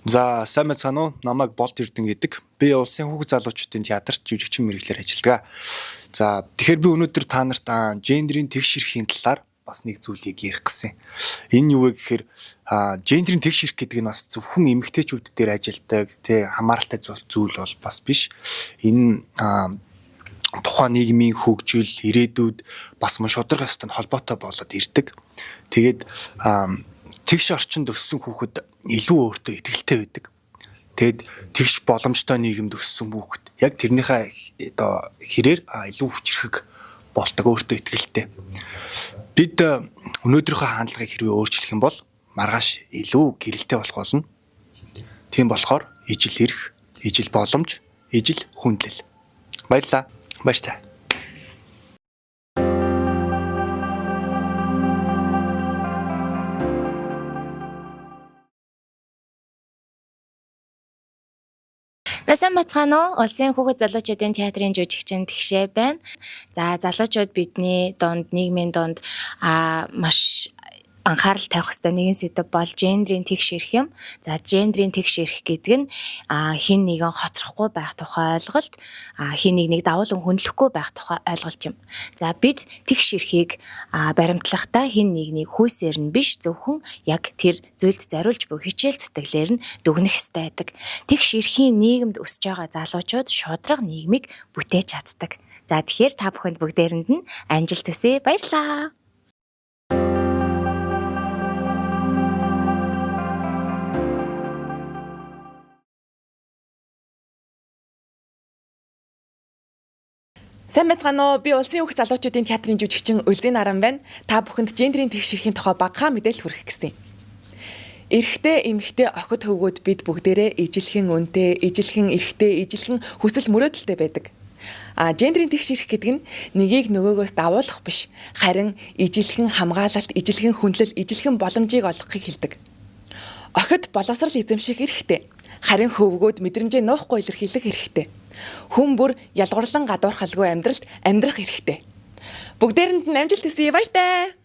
За, сайн байцгаана уу? Намайг Болт Эрдэн гэдэг. Би Улсын хүүхэд залуучуудын театрт жүжигчин мэргэжлээр ажилладаг. За, тэгэхээр би өнөөдөр та нарт гендрийн тэгш эрхийн талаар бас нэг зүйлийг ярих гэсэн. Энэ юу вэ гэхээр гендрийн тэгш эрх гэдэг нь бас зөвхөн эмэгтэйчүүд дээр ажилладаг, тий, хамааралтай зүйл бол бас биш. Энэ тухайн нийгмийн хөгжил, ирээдүйд бас мөн шударга ёстой холбоотой болоод ирдэг. Тэгээд тэгш орчинд өссөн хүүхэд илүү өөртөө итгэлтэй байдаг. Тэгэд тэгш боломжтой нийгэмд өссөн хүүхэд яг тэрнийхээ одоо хэрээр илүү хүчрхэг болдог, өөртөө итгэлтэй. Бид өнөөдрийнхөө хандлагыг хэрвээ өөрчлөх юм бол маргааш илүү гэрэлтэй болох болно. Тийм болохоор ижил эрх, ижил боломж, ижил хүндлэл. Баярлалаа. Баяртай. За, сайн байцгаана уу? Улсын хүүхэд залуучуудын театрын жүжигчин Тэгшээ байна. За, залуучууд бидний дунд, нийгмийн дунд маш анхаарал тавих ёстой нэгэн сэдэв бол гендрийн тэгш эрх юм. За, гендрийн тэгш эрх гэдэг нь хэн нэгэн хоцрохгүй байх тухай ойлголт, хэн нэгнийг давуулан хүндлэхгүй байх тухай ойлголт юм. За, бид тэгш эрхийг баримтлахдаа хэн нэгнийг хүйсээр нь биш, зөвхөн яг тэр зүйлд зориулж буй хичээл зүтгэлээр нь дүгнэх ёстой байдаг. Тэгш эрхийн нийгэмд өсөж байгаа залуучууд шударга нийгмийг бүтээж чаддаг. За, тэгэхээр та бүхэнд бүгдээрэнд нь амжилт хүсье. Баярлалаа. Сайн байцгаана уу? Би Улсын хүүхд залуучуудын театрын жүжигчин Үлзий Наран байна. Та бүхэнд гендрийн тэгш эрхийн тухай багахан мэдээлэл хүргэх гэсэн. Эрэгтэй, эмэгтэй, охид хөвгүүд бид бүгдээрээ ижилхэн үнэтэй, ижилхэн эрхтэй, ижилхэн хүсэл мөрөөдөлтэй байдаг. Гендрийн тэгш эрх гэдэг нь нэгийг нөгөөгөөс давуулах биш, харин ижилхэн хамгаалалт, ижилхэн хүндлэл, ижилхэн боломжийг олгохыг хэлдэг. Охид боловсрал эзэмших эрхтэй, харин хөвгүүд мэдрэмжээ нуухгүй илэрхийлэх эрхтэй. Хүн бүр ялгуурлан гадуурхалгүй амьдралд амьдрах эрхтэй. Бүгдээрэнд нь амжилт хүсье. Баяртай.